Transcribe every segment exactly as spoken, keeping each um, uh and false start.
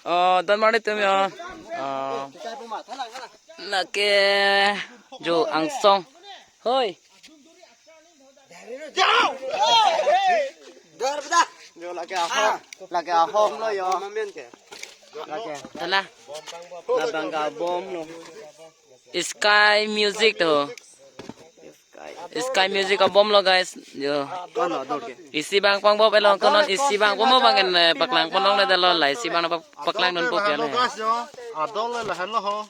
Oh, don mari tum ya. Oh. Lake jo angsong. Hoi. Jo lake ahok. Lake ahok lo yo. Lake. Tala. Labang ka bom lo. Sky Music to. Sky Music abom lo guys. Jo. Isi bang pangbop elong konon isi bang komo bang en, eh, paklang ponlongle dalo la isi bang pak-, paklang non pop ya le. Adol le lahen lo ho.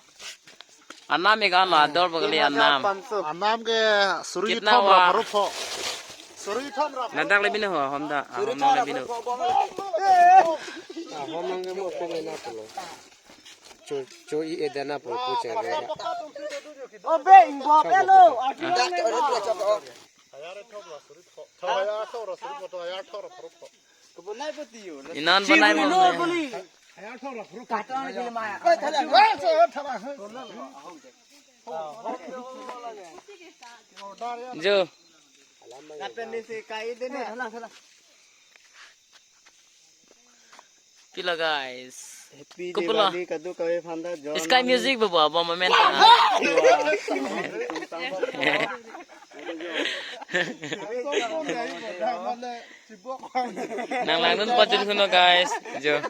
Anam ik an lo adol bagli anam. Anam ke suri Kitna thom ra wa? Pharo pho. Suri thom ra. Ladak le bino ho Honda. Ah, Honda le bino. Ahom nang ke mo pong ena pulo. Cho, cho i edana po po cheng re. Obe, ingbop elo. Inan banai mo. Jo. Pila guys. Happy Kupula. Diwali kadu kave phanda jo. Sky Music babo abo moment. Nang langdun pajun kuno guys. Jo.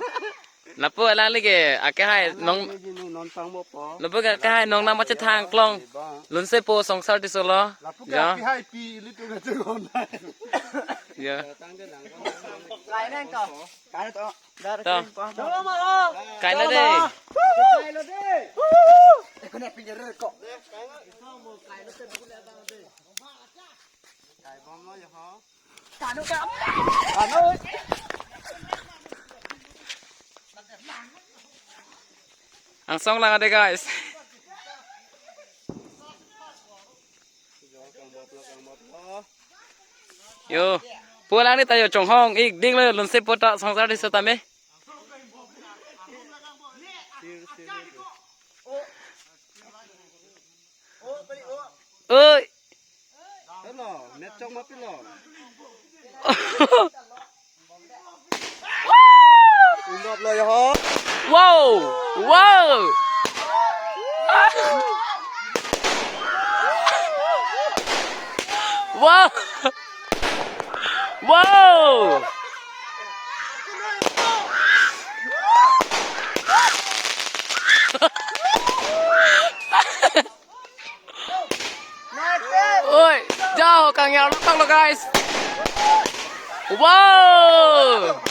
Lapu alang lagi ake hai nong. Non pangbo po. Lapu ke ake hai nong nama chetang klong. Lunse po songsar di solo. Lapu ke jo. Ake hai pi ili tu kadu. Jo. Kaina to. Dar to. Kaina de. Angsong lang ade guys. Yo, pulang ni tayo chonghong ik ding lo lunse pota songsar di sotame. Oi. Hello, net chong ma pilo. Undot lo yo. Wow! Wow! Wow! Wow! Oi, jao kang yar lokang lo guys. Wow.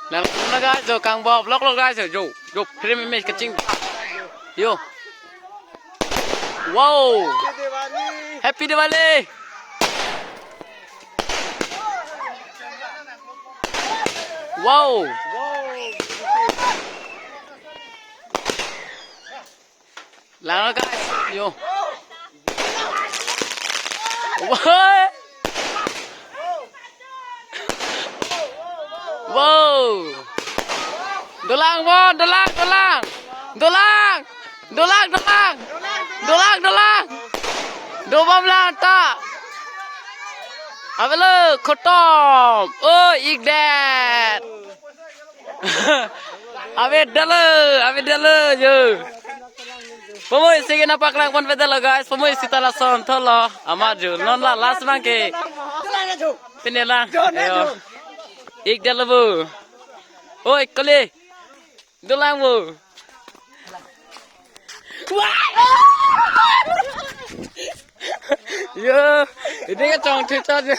Nang na guys, jo kang bop lok lo guys, jo, jo, frame image kaching. Yo. Wow. Happy Diwali. Wow. Lang guys, yo. Wow. Wow. Dolang, bo, dolang, dolang. Dolang. Dolang, dolang. Dolang, dolang. Dobom lang ta. Avelo, khotom. Oh, ik det. Ave dalo, ave dalo, yo. Pamoi sige na paklang pon pe dalo, guys. Pamoi sita lason tholo. Amat jo, non la last bang ke. Pine lang. Yo. Ik dalo bo. Oi, kali. Dolang bo. Yo, ini kan chong thita je.